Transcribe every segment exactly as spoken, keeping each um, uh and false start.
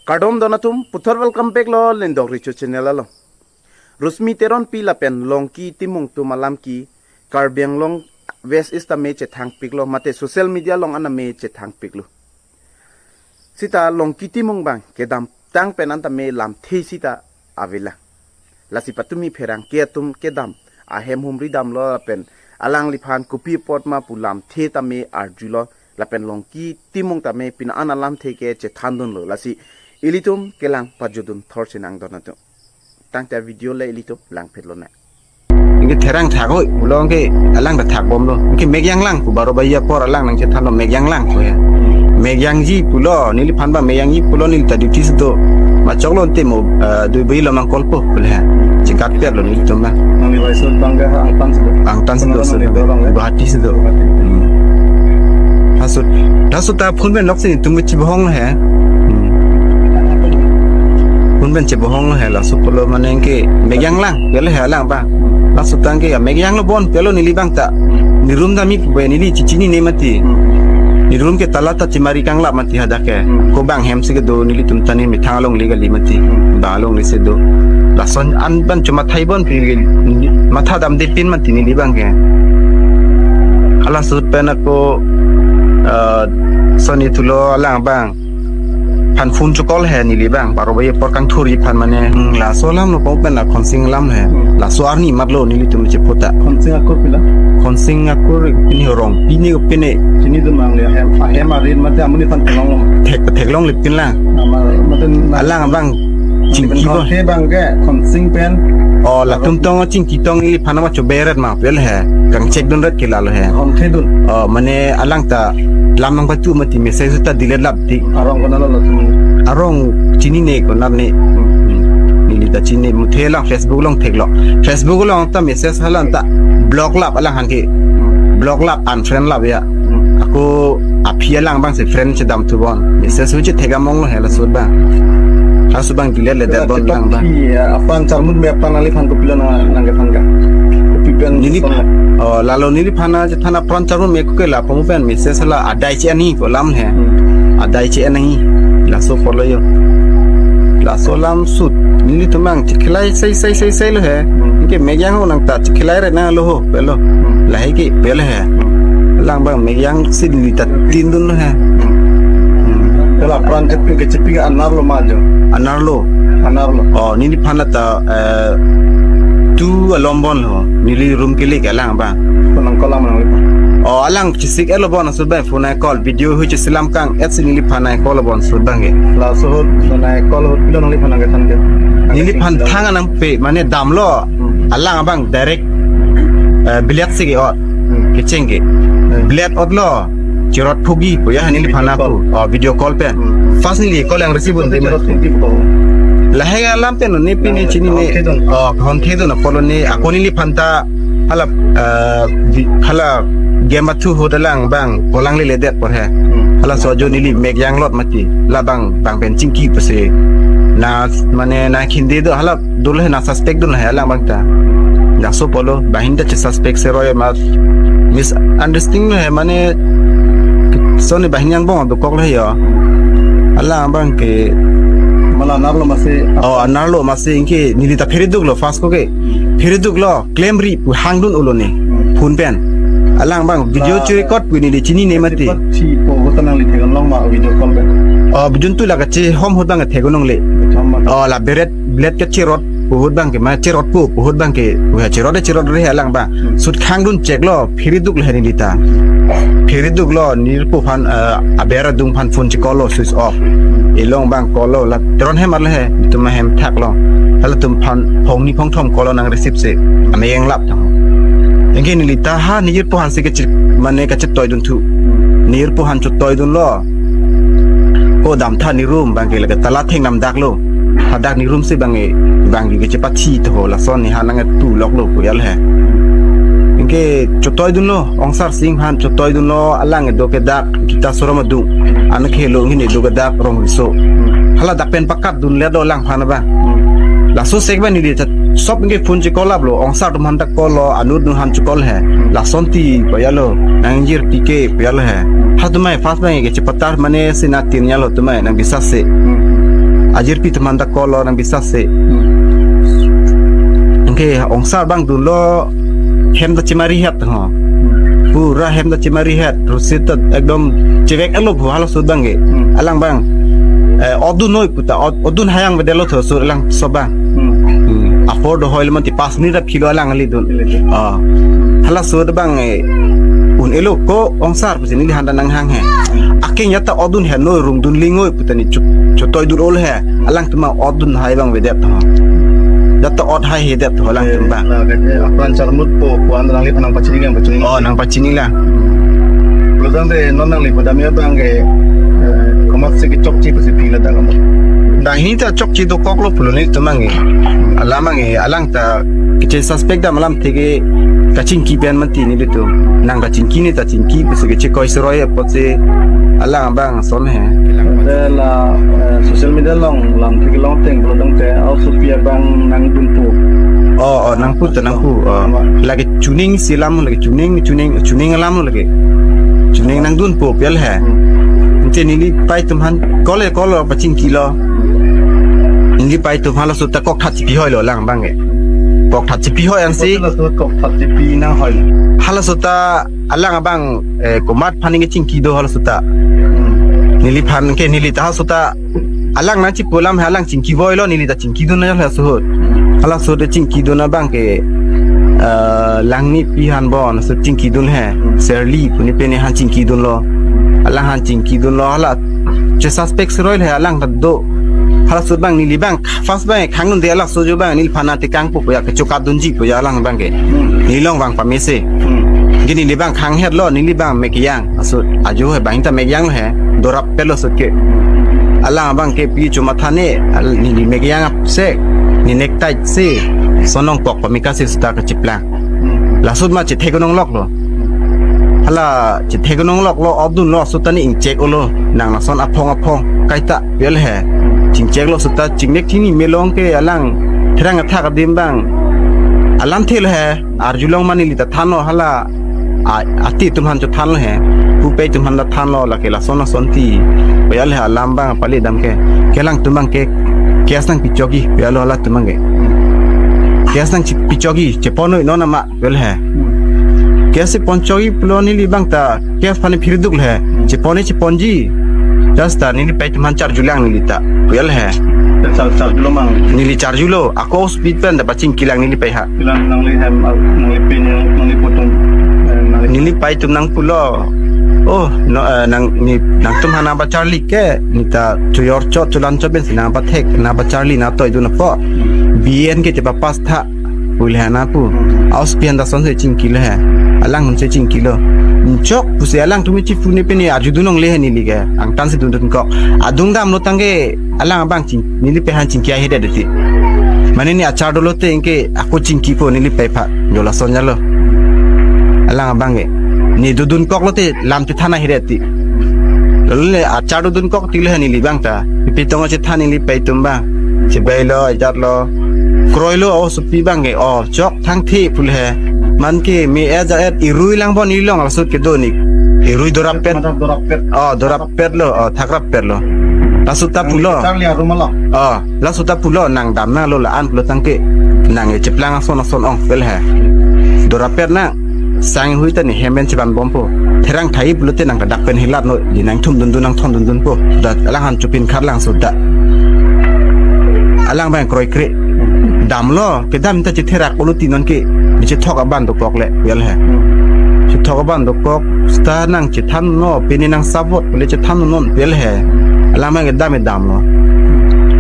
Kardom don atum, puthot welcome back lo Lendok Recho channel along. Rosmi Teronpi lapen Longki Timung atum alam ke Karbi Anglong West East tame chethangpiklo, mate social media along an tame chethangpiklo. Sita Longki Timung abang kedamtang pen an tame lamthe sita avelang. Lasi patumi pherangke atum kedam ahem humri damlo lapen alangliphan kopi apot ma pu lamthe tame arjulo lapen Longki Timung tame pini an alamthe ke chethandunlo. Lasi ilitum kelang pajutdun thorsi nang don atum. Tangte video le ilitum langphetlonang. Anke therang thak oi, pulo anke alang ta thakbomlo. Anke mek yang lang pu baro baji apor alang nangchethanlo, mek yang lang pu he. Mek yangji pulo, neliphan ba mek yangji pulo, neli ta duty si do. Ma choklo ante mo, eh, dui baji lo mangkol po pulo he. Chekat perlo nelitum ba. Nangli Mysore abang ke Angtan si do? Angtan si do, Kono si nangli do. Dorong ya? Guwahati si do. Guwahati. Hmm. Lasut, lasut ta phone pen nok si netum chebohong he. Hmm. Phone pen chebohong he, laso pulo mane anke mek yang lang, pulo he alang abang. Laso tangke ya mek yanglo bon pulo neli abang ta. Nirum dam-ik pu neli chechinine mati. Nirum ke tala ta chemari kanglap mati hadak ke. Ko bang hem si kedo, nelitum ta ne methang alongle kali mati. Bang alongle si do. Lason an ban chomathai bon pi matha damde pin mati neli abang ke. Hala ahut pen ako, eh, soni thulo alang abang phan phone chokol he neli abang, baro baji apor kangthurji aphan mane. Hmm, laso alam lo pon pen la Khonsing alam he. Hmm. Laso arni matlo nelitum chepota. Khonsing akur pila? Khonsing akur pini Rongpi ne pini. Chinidun mang le ahem, ahem arit mate amonit aphan theklonglo. Thek, theklongle pin lang. Nama, mate na- Alang abang chingki pen bon. Khonsing abang ke, Khonsing pen. Oh, latum tong chingki tong neliphan ma choberet ma pulo he. Kangchekdunret ke lalo he. Khonsing dun. Oh, mane alang ta lam nangpatu mati message ta delete lap ti. Arong konatlo latum? Arong chinine konat ne. Hmm. Neli ta chinine, muthe lang Facebook along theklo. Facebook along ta message hala ta block lap alang aphan ke. Hmm. Block lap, unfriend lap ya. Hmm. Ako aphi alang abang si friend chedam thu bon. Message hu chethek among lo he laso abang. Laso abang delete ledet bon lang abang. Aphi, ya, apran charmut me apran aliphan kopilo nang, nangkethan ka? Kopi pen neli, oh, lalo neliphan chethan apran charmut me ko ke lapu pen message hala adai che-en-i pu alam he. Hmm. Adai che-en-i. Laso follow yo. Laso alam ahut nelitum abang chekhelai sai sai sai sai lo he. Hmm. Anke mek yang ho nang ta chekhelairet nanglo ho pulo. Hmm. Lahai ke pulo he. Hmm. Alang abang mek yang si neli ta tindunlo he. Hmm. Hmm. Hala apran chepi, kechepi ke anerlo ma jo? Anerlo. Anerlo. Oh, neliphan ta, eh, tu alom bon lo. Neli room kele ke alang abang. Phone nangcall lang ma neliphan? Oh, alang chesik-etlo bon ahut abang phone nangcall. Video hu cheselam kang-et si neliphan nangcall lo bon ahut abang ke. Laso ahut phone nangcall ahut pilo neliphan nangkethan ke? Neliphan thang nangpe, mane damlo. Hmm. Alang abang direct, eh, bilet si ke-ot. Hmm. Kecheng ke. Hmm. Bilet otlo. Cherot phuji pu ya neliphan pu. Video call. Oh, video call pen. Hmm. First neli call yang receive un-e. Cherot phuji pu. Lahai alam pen ne pini chinine. Hon thedun. Oh, hon thedun apotlo ne. Ako neliphan ta hala, eh, di, hala game athu ahut alang abang kolang leledet apor he. Hmm. Halaso ajo neli mek yanglot mati. La abang, abang pen chingki pusi. Na, mane na khinde do hala dolo he, na suspect dolo he alang abang ta. Laso pulo, banghini ta chesuspect seroi ma misunderstanding lo he, mane soni banghini angbong dokok lo he yo. Alang abang ke. Mala anerlo masi. Oh, anerlo masi anke neli ta phereduklo first ko ke. Phereduklo, klemri pu hangdun-olo ne. Hmm. Phone pen. Alang abang video cherecord pu neli chinine mati. Cherecord chi pu ahut ta nangli theklong ma video call pen? Oh, bijun tu la kachehom ahut abang theklongle. Kachehom ma. Oh, la bilet, bilet kacherot pu ahut abang ke, ma cherot pu, pu ahut abang ke, pu cherot, cherot re alang abang. Hmm. Ahut khangdun cheklo, phereduklo he neli ta. Phereduklo, nirpo aphan, eh, aber adung aphan phone checall lo, switch off. Ilong abang call lo, la Teron hem arlo he, itum ahem thaklo. Halatum aphan phongni phongthom call lo nang receive si. Ame yanglap tang. Anke neli ta ha nirpo aphan si kache, mane kachetoidun thu. Nirpo aphan chetoidunlo. Ko damtha ne room abang ke lake tala theng namdaklo. Hadak ne room si abang e, abang ke chepathi tho lason ne ha nangtuloklo pu ya lo he. Anke chetoidunlo, Ongsar Sing aphan chetoidunlo, alang kedo ke dak, kita sorom adung. An khelo hini do ke dak rong riso. Hala dak pen pakatdunle do alang aphan abang. Laso sek abang neli ta sop anke phone checall laplo, Ongsar atum aphan ta call lo, Anu atum aphan checall he. Lason ti pu ya lo, nangjirpi ke pu ya lo he. Halatum mai first abang ke chepatar mane si nangtin ya lo atum mai nang bisas si. ajirpi atum aphan ta call lo, nang bisas se. Anke ongsar abang dunlo, hem ta chemari het ho. Pura hem ta chemari het. Rosi ta ekdom chevek alo phu halaso abang ke. Alang abang, eh, odun noi puta, od-, odun hai abang avedetlo tho sur alang so abang. Apor do hoil man ti pas ni rap kilo alang ali dun. Ah. Halaso abang, eh, un-elo ko ongsar pusi neli aphan ta nanghang he. Akeng ya ta odun he noi, rungdun lingoi puta ni chu-, chutoi dur ol he. Alangtum abang odun hai abang avedet ho. Ya ta od hai avedet ho alangtum abang. La ke, eh, apran charmut po kuan nangli aphan nangpachini lang, pachini. Oh, nangpachini lang. Pulo tangte non nangli padam ya abang ke, eh, komat si kechokche pusi pi la ta kamu. Dak hini ta chokche dokoklo pulo nelitum abang ke. Alam abang ke, alang ta kechesuspect dam alamthe ke kachingki pen mati nelitum. Nang kachingki ne ta chingki pusi kechekoi seroi apotsi alang abang ason he. Te la, eh, social media along lamthe kelong ateng pulo tangte aosopi abang nangdunpo. Oh, oh, nangpu ta nangpu. Oh. Lake chuning si alam, lake chuning, chuning, chuning alam lake. Chuning nangdunpo pi al he. Ante nelipei atum aphan call le call lo, pachingkilo. Nelipei atum aphan halaso ta kokthat chipi hoilo alang abang ke. Kokthat chipi hoi ansi. Halaso kokthat chipi nang hoilo. Halaso ta alang abang, eh, komat aphan ningje chingki do halaso ta. Neliphan ke neli ta halaso ta alang nangchipu alam he alang chingki voilo, neli ta chingkidun halaso ahut. Halaso ahut chingkidun abang ke, eh, Langnipi aphan bon, so chingkidun he. Serli pu ne pene aphan chingkidunlo. Alang aphan chingkidunlo, hala chesuspect seroi le alang ta do. Halaso ahut abang neli abang, first abang khangdunde halaso ahut abang neliphan nangtekangpo pu ya, kechokatdunji pu ya alang abang ke. Neli along abang pamese. Anke neli abang khang hetlo, neli abang mek yang. Aso ajo he abang ta mek yang he. Dorap petlo ahut ke. Alang abang ke pi chomatha ne, al-, neli mek yang ap se. Ne nek tight se. Sonong pok pamika se suta kachiplang. Laso ahut ma chethek nongloklo. Hala chethek nongloklo, odunlo, suta ne ingchek olo. Nang lason aphong aphong kaita pi al he. Chingcheklo suta chingnek chini melong ke alang therang athak adim abang alamthe lo he. Arjulong ma neli ta thanlo hala a-, ati atum aphan chothanlo he. Pupei atum aphan ta thanlo lake lason lason ti. Pi al he alam abang pali dam ke. Ke alangtum abang ke case nangpichokji pi al lo halatum abang ke. Case nangpichokji, cheponnoi non ama pi al he. Case ponchokji pulo neli abang ta case aphan phirduk le he. Chepon ne cheponji. Just ta nelipei atum aphan charjulang neli ta pi al he. Char-, charjulo mang. Neli charjulo. Ako speed pen ta pachingkilang nelipei ha. Pilan nangli hem, ah, nangli pin, nangli putum, eh, nangli. Nelipei atum nangpulo. Oh, no, eh, nang, ne, nangtum aphan nangpacharli ke, ne ta chojor chot, cholan chot pensi nangpathek, nangpacharli nangtoidun apot. B A N ke chepapass tha. Pu le he nangpu. Aos pian ta son se chingkilo he. Alang ahun se chingkilo. Chok pusi alangtum chipu ne pene arjudun longle he neli ke. Angtan si dundunkok. Adung damlo tangte alang abang ching, nelipei aphan chingki ahe det ti. Mane ne achar dolo te anke ako chingkipo nelipei aphan. Jo lason jalo. Alang abang ke. Ne dodunkoklo te lam chethan ahe det ti. Lale achar dodunkok ti le he neli abang ta. Pi tong chethan nelipei atum abang. Chebailo, ajatlo. Kroilo, aosopi abang ke. Oh, chok thangthe pu le he. Man ke me aja et irui lang bon ilong laso ahut kedo ne. Irui dorap pet. Dorap pet. Oh, dorap petlo, oh, thakrap petlo. Laso ta pulo. Charli arum along. Oh, laso ta pulo, nang damnanglo la-an pulo tangte. Nang e cheplang ason ason ong pi al he. Dorap pet nang. Sang hui ta ne hem pen cheban bompo. Therang thai pulote nang kadak pen hilat no. Di nangthum dundun nangthon dundunpo. Da alang aphan chopin kharlang suta. Alang abang kroikre. Damlo, kedam ta chetherak olo ti non ke. Ne chethok aban dokok le, pi al he. Chethok aban dokok, suta nang chethannon, pine nang support, pule chethannon, pi al he. Alang abang kedam damlo.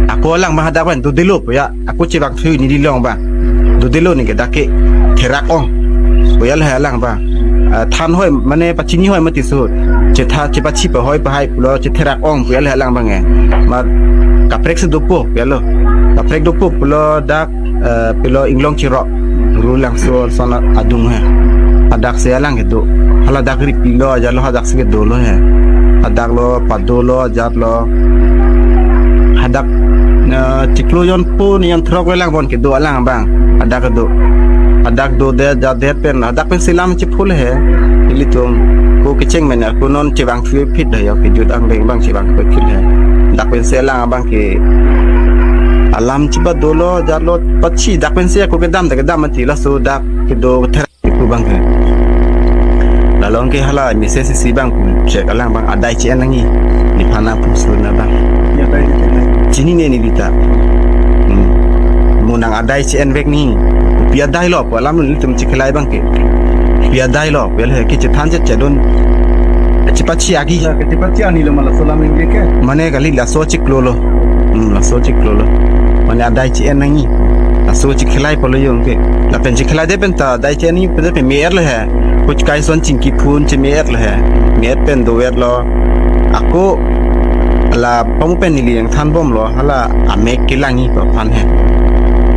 Ako alang abang hadak abang dodelo pu ya, ako chevangthu neli along abang. Dodelo ne ke dak ke therak ong. Pu ya le alang abang. Ah, than hoi, mane pachini hoi mati ahut. Chetha, chepachi pahoi pahai pulo, chetherak ong, pu ya le alang abang e. Ma kaprek si dopo, pu ya lo. Kaprek dopo pulo dak, eh, pilo inglong chirok. Ru Langso ason adung he. Hadak si alang kedo. Hala dak ripilo, ajatlo hadak si kedolo he. Hadak lo, padolo, ajatlo. Hadak, eh, chiklo jonpo ni jonthrok le lang bon kedo alang abang. Hadak kedo. Hadak dodet, jatdet pen. Hadak pensi lam chepul he. Ilitum. Ko kecheng men ya, ko non chevangthu phit he ya, kejut angbeng abang chevangthu phit he. Dak pensi alang abang ke Alam chiba dolo, jalo pachi dak pensi ako kedam, dak kedam mati laso dak kedo ther pu abang ke. Lalo ke hala message isi abang pu check alang abang adai che-en nangji. Nephan nangpu suna abang. Ya, adai che-en nangji. Chinine neli ta. Hmm. Mo nang adai che-en vek nangji. Pi adai lo, pu alam nelitum chikhelai abang ke. Pi adai lo, pu le ke chethan chet chedun. Chepachi agi. Ya, ke chepachi ani lo ma laso alam nangji ke. Mane kali laso chiklo lo. Hmm, laso chiklo lo. Mane adai che-en nangji. Laso chikhelai pulo yo ke. Lapen chikhelaide pen ta adai che-en nangji pen pen me-et lo he. Kuch kai son chingki phun che me-et lo he. Me-et pen dover lo. Ako la pamu pen neli nangthan bomlo, hala amek kelangji pu aphan he.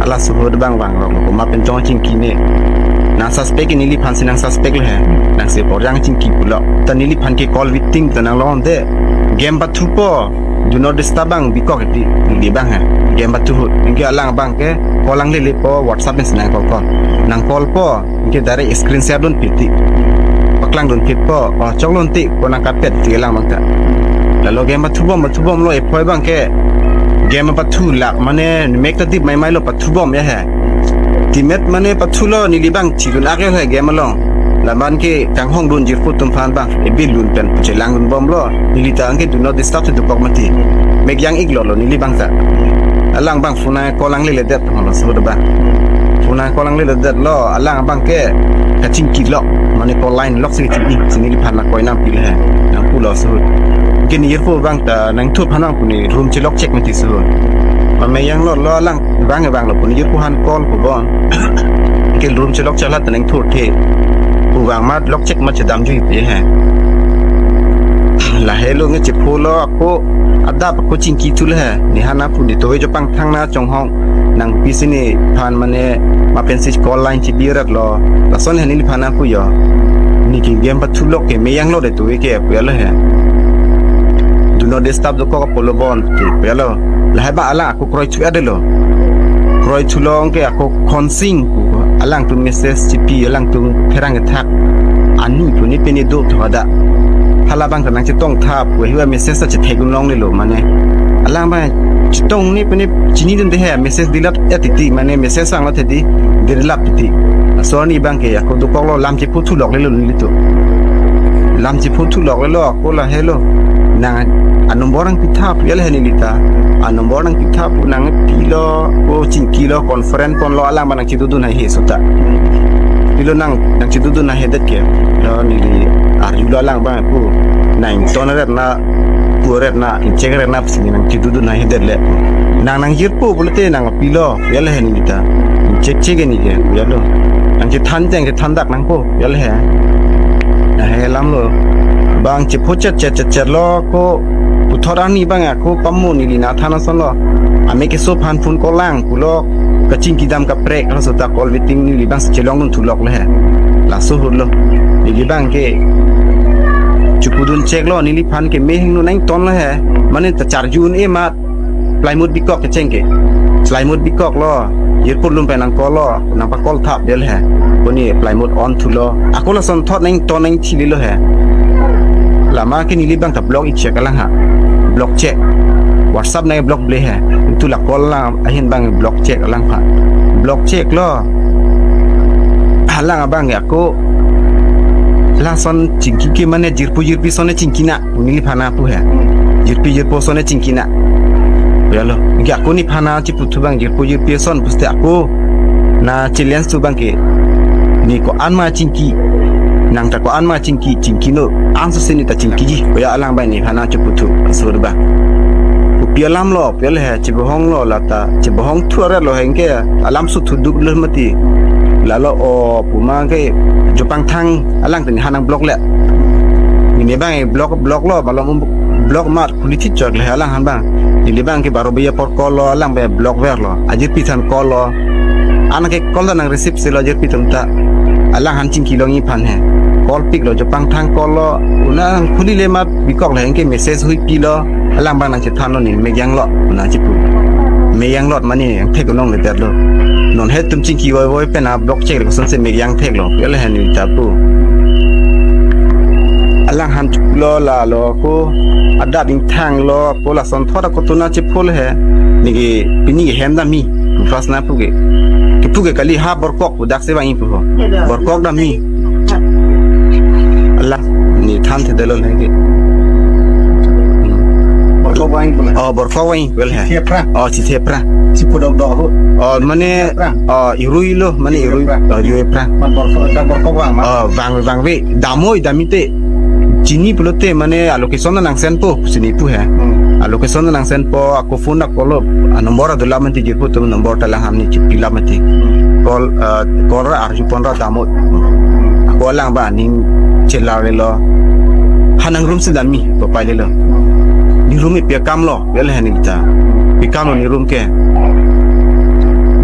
Hala suhut abang vangrok lo, komat pen chong chingki ne. Nang suspect neliphan si nang suspect lo he. Nang si porjang chingki pulo. Ta neliphan ke call waiting ta nanglongle. Game pathupo. Do not disturb abang bikok eti neli abang he. Game pathu ahut. Anke alang abang ke call nanglelepo, WhatsApp pen si nang call call. Nang call po. Anke direct screen share dunpet ti. Paklang dunpetpo, oh, choklo ti, ko nang kapet ti alang abang ta. Lalo game pathu bom, pathu bomlo, ephoi abang ke. Game pathu lak, mane mek ta dip maimai lo pathu bom ya he. Timet mane pathulo neli abang chidun ak he game along. Laman ke kanghong dun jirpo atum aphan abang, ebil dun pen chelang dun bomlo. Neli ta anke do not disturb si dokok mati. Mek jang-iklo lo neli abang ta. Alang abang phone nang call nangleledet lo suhut abang. Phone nang call nangleledet lo, alang abang ke kachingki lo, mane call line lok si chingki, si neliphan nang koi nangpi le he, nangpulo suhut. Anke ne jirpo abang ta nangthur aphan nang pu ne room chelok chek mati suhut. Ma me janglo lo alang abang abang lo pu ne jirpo aphan call pu bon. Anke room chelok chek la ta nangthur the. Pu abang mat lok chek mat chedam jui pe he. Lahelo nge chepho lo ako adap ako chingki thu le he. Nephan nangpu ne towe Jopangthang nang chonghong nangpi si nephan mane ma pensi call line chibi rat lo. Lason he neliphan nangpu yo. Ne ke game pathu lok ke me janglo de towe ke pu ya lo he. Do not disturb dokok pulo bon ke pu ya lo. Lahai abang alang ako kroi thu adelo. Kroi thu long ke ako khonsing pu alangtum message chipi alangtum pherang kethak. Ani pu ne pine do tho ada. Hala abang ta nang chetong tha pu hiwa message ta chethek longlelo mane. Alang abang chetong ne pu ne chinidunde he message dilat et ti mane message sanglo the di dilap ti. Laso arni abang ke ako dokok lo lam chepho thu loklelo nelitum. Lam chepho thu loklelo ako lahelo. Nang a number nangpi tha pu ya le he neli ta. A number nangpi tha pu nangpilo ko chingkilo conference ponlo alang abang nang chidudun hai he suta. Pilo nang nang chidudun hai he det ke. Lo neli arjulo alang abang pu. Nang ton ret na pu ret na inchek ret na pusi nang chidudun hai he det le. Nang nang jirpo pulote nangpilo ya le he neli ta. Inchek chek ni ke ya lo. Nang chethan cheng chethan dak nangpo ya le he. Lahai alam lo. Abang chepho chet chet chet chet lo ko puthot arni abang ako pamu neli nangthan ason lo. Amek keso aphan phone call lang pulo kachingki dam kaprek laso ta call waiting neli abang si chelong dun thu lok le he. Laso ahut lo. Neli abang ke chepudun chek lo neliphan ke me hingno nangton le he. Mane ta charju un-e mat. Plywood bikok kecheng ke. Plywood bikok lo. Jirpo lum pen nang call lo. Nang pa call thap del he. Ko ne plywood on thulo. Ako lason thot nangton nangthilelo he. Lama ke neli abang ta block ik chek alang ha. Block chek. WhatsApp nang block ble he. Antu la call lang ahin abang block chek alang ha. Block chek lo. Alang abang ya ako lason chingki ke mane jirpo jirpi son ne chingki na. Neliphan nangpu he. Jirpi jirpo son ne chingki na. Ya lo. Anke ako nephan nang cheputhu abang jirpo jirpi son puste ako nang challenge thu abang ke. Ne ko-an ma chingki. Nang ta ko-an ma chingki, chingki non. Anso si ne ta chingkiji. Ya alang abang nephan nang cheputhu. Sur abang. Kopi alam lo, pu ya le he, chebohong lo lata. Chebohong thu aret lo he anke. Alam su thu duk lo mati. Lalo o puma ke Jopangthang alang ta nephan nang block le. Neli abang block block lo balom block mat khuli thit chok le alang aphan abang. Neli abang ke baro baje apor call lo alang abang block ver lo. Ajirpi than call lo. Anke call ta nang receive si lo ajirpi atum ta. Alang aphan chingki longji aphan he. Call pick lo Jopangthang call lo. Una khuli le mat bikok le anke message huipi lo. Alang abang nang chethan lo ne mek janglo. Una chipu. Mek janglo mane nang thek nangledet lo. Non he tum chingki voi voi pen a block chek le koson si mek jang thek lo. Ya le he neli ta pu. Alang aphan chuk lo lalo ko adap ingthang lo ko lason thot ako tuna chepho le he. Neke pini ke hem damji, first na puke. Kepuke kali ha borkok pu dak si vangji pu ho. Borkok damji. Ala, ne thanthe detlo lake. Borkok vangji pu la. Oh, borkok vangji pu la he. Chithe aphrang. Oh, chithe aphrang. Chipu dokdok ho. Oh, mane, Aphrang. Oh, irui lo, mane irui. Aphrang. Oh, irui aphrang. Mat borkok, dak borkok vang ma. Oh, vang, vangve. Damnoi, damji te. Chini pulote, mane a-location nangsenpo, chini pu he. Hmm. A-location nangsenpo, ako phone ako lo, a-number adola mati jirpo atum number ta alangham ne chipi la mati. Hmm. Call, eh, call ra arjupon ra damnoi. Hmm. Ako alang ba aning chelar lo. Ha nang room si damji, ko pai lelo. Hmm. Ne room ipi akam lo, lele he ne ta. Ipi akam lo ne room ke.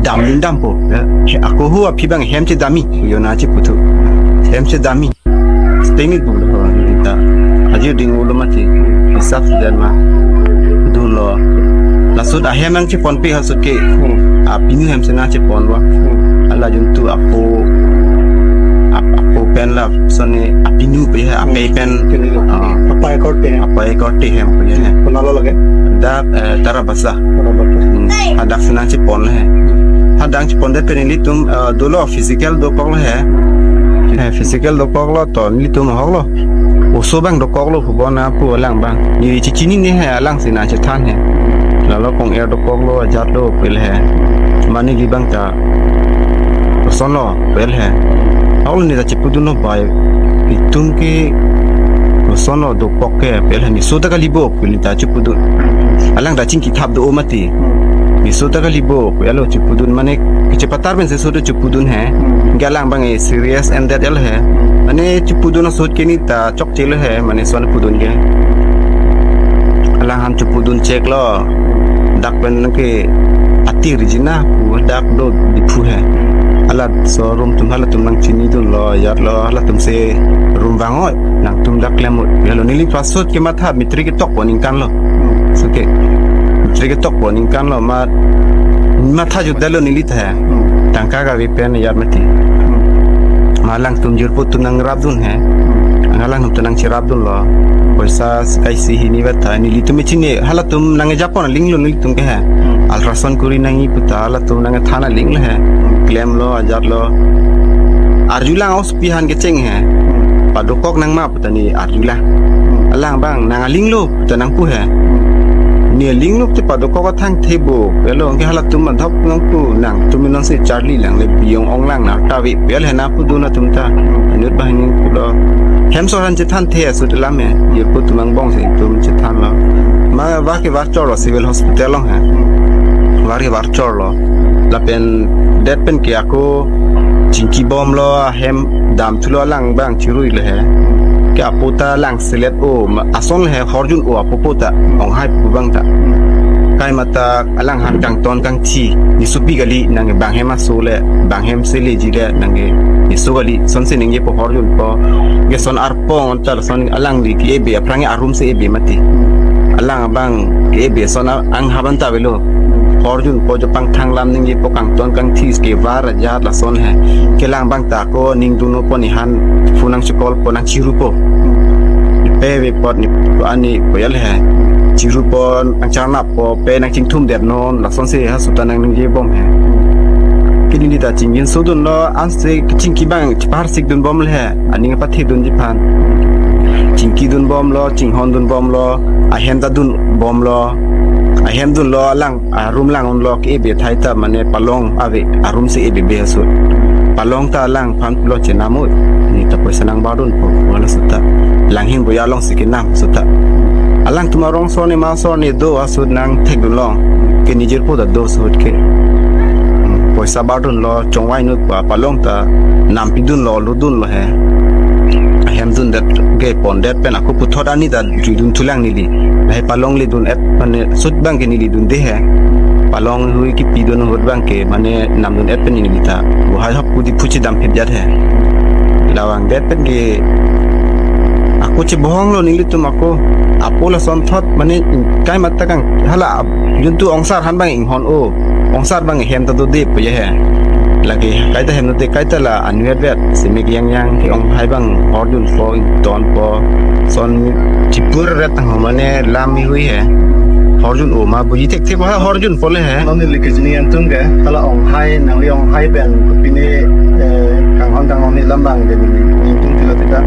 Dam ling dampo. Ya. He, ako hu aphi abang hem chedamji, yo na chiputhu. Hem chedamji. Stengit bu lo, ne ta. Aji ding ulo mati. Hisap sudah ma. Dolo. Laso ahut ahem nangcheponpe ha ahut ke. Hmm. Apinu hem si nangchepon ba. Hmm. Ala juntu apo, ap-, apo pen lason ne apinu pe ha, apei pen. Pinu. Ah. Apei korte. Apei korte hem pe ha. Konat lo lake? Dak, eh, Tarabasa. Tarabasa. Hmm. Hadak si nangchepon he. Hadak nangchepon det pen ilitum, eh, dolo physical dokok lo he. Eh, physical dokok lo to ilitum ahok lo. Oso abang dokok lo pu bon apu alang abang. Ne chechinine he, alang si nangchethan he. Lalo kong-er dokok lo, ajat lo pu le he. Mane ke abang ta koson lo pu le he. Ahok lo ne ta chipudun lo bai. Itum ke koson lo dokok ke pu le he. Ne so ta kalibo pu ne ta chipudun. Alang ta chingki thap do mati. Ne so ta kalibo pu lo chipudun, mane kechepatar pen si so ta chipudun he. Ke alang abang e serious and that el he. Mane chipudun ahut ke ne ta chokche lo he, mane son pudun ke. Alangham chipudun chek lo. Dak pen ke ati Regina pu dak do Diphu he. Halaso room atum halatum nangchinidun lo, ajat lo, halatum si room vangoi, nangtum dak klemoi. Helo neli first ahut ke matha matric ketokpo aningkan lo. Hmm. Ahut ke matric ketokpo aningkan lo, ma, matha jutdetlo neli ta he. Hmm. Tangka kave pen ajat mati. Hmm. Ma alangtum jirpo atum nangrapdun he. Hmm. Alangtum nangcherapdun lo. Hmm. Poisa sika isi hini vet tha, nelitum chini, halatum nangkejapon aling lo nelitum ke he. Hmm. Ultrasound kuri nangji pu ta halatum nangkethan aling lo he. Hmm. Klem lo, ajat lo. Arjulang, os pi aphan kecheng he. Hmm. Padokok nang ma pu ta ne arjulang. Hmm. Alang abang nang aling lo pu ta nangpu he. Hmm. Ne aling lo te padokok athang thebo. Helo ke halatum adhok nangpu, nangtum non si charli lang le biyong ong lang na ta ve. Pu le he na pudun atum ta. Hmm. Anut banghini pulo. Hem so aphan chethanthe ahut alam he. Jirpo atum angbong si itum chethan lo. Ma va ke var chor lo civil hospital along he. Hmm. Var ke var chor lo. Lapen det pen ke ako chingki bom lo, ahem damthu lo, alang abang chirui le he. Ke apo ta lang selet o, ma-, ason le he horjun o apo po ta, ong hai pu abang ta. Kaima ta alangham kangton kangthi, ne sopi kali, nang bang hem aso le, bang hem si leji le, nang ke ne so kali, son si ningjepo horjunpo, ke son arpong ta son alangli ke-ebe, aphrang a-room si ebe mati. Alang abang ke-ebe son a-, anghap an ta avelo. Horjunpo, jo pangthang lam ningjepo, kangton kangthi ke var ajat lason he. Ke alang abang ta ako ningdunpo, ne aphan phone nangchekolpo, nangchirupo. Pe ve apot ne ani pu le he. Chirupo, nangcharnappo, pe nangchingthum det non, lason si ahut ta nangningje bom he. Ke neli ta chingjinso dun lo, ansi chingki abang chepahar sik dun bom le he. Aning apathe dunji aphan. Chingki dun bom lo, chinghon dun bom lo, ahem ta dun bom lo. Ahem dun lo, alang a-room lang un lo, ke-ebe thai ta mane palong ave, a-room si ebebe ahut. Palong ta alang aphan pulo chenamoi. Ne ta poisa nang bardunpo, wala ahut ta. Langhin boya along si kenam ahut ta. Alangtum arong sor ne ma sor ne do ahut nangthekdun long. Ke ne jirpo ta do ahut ke. Hmm, poisa bardun lo, chongvai nut pa, palong ta nampidun lo, lodun lo he. Ahem dundet ke pondet pen ako puthot ani ta juidun thulang neli. Lahei palong ledun et, mane ahut abang ke neli dunde he. Palong hui kipidun ahut abang ke mane namdun et pen neli ta. Bohai hap kudi phuchi damphit jat he. Lavangdet pen ke ako chebohong lo nelitum ako. Apo lasonthot mane kaima ta kang hala ap-, juntu ongsar aphan abang inghon o. Ongsar abang hem ta dode pu he. Lake kaita hem dode, kaita la anvet vet. Semek yang yang ke ong hai abang horjunpo, ingtonpo. Son chipur ret tang ho mane lam mi hui he. Horjun o ma buji thekthe ba horjun pole he. Non neli kejini antung ke, hala onghai, nangli onghai pen, kopine, eh, kanghon kanghon ni lambang ke neli, neli tung tilo tita.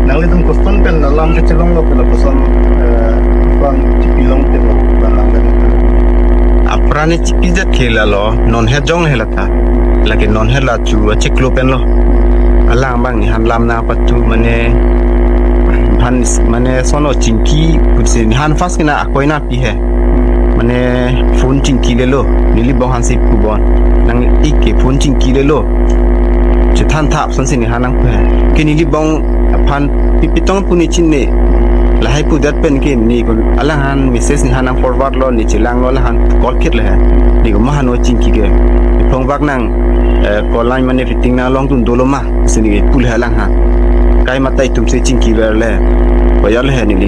Nanglitum koson pen alam kechelonglo pula koson, eh, koson chipilong pilo, bang alam pen. Apran ne chipijat ke lalo, non he jong he lata. Lake non he la chu achiklo penlo. Alang bang ni han lam na patu mane han mane sono chingki putsi ni han first kina akoi na pi he. Mane phone chingki lelo, neli bong hansi pu bon. Nang ik ke phone chingki lelo. Chethan thap son si ni han nang pu he. Ke neli bong aphan pipitong pu ni chinine. Lahai pu dat pen ke ni ko alang han message ni han nang forward lo ni chelang lo alang han call kit le he. Ni ko mahan o chingki ke. Phong bak nang, eh, call line mane fitting na long tun dolo ma. Si ni ke pu le alang han. Kai matai tum se chingki ber le. Bayar le he neli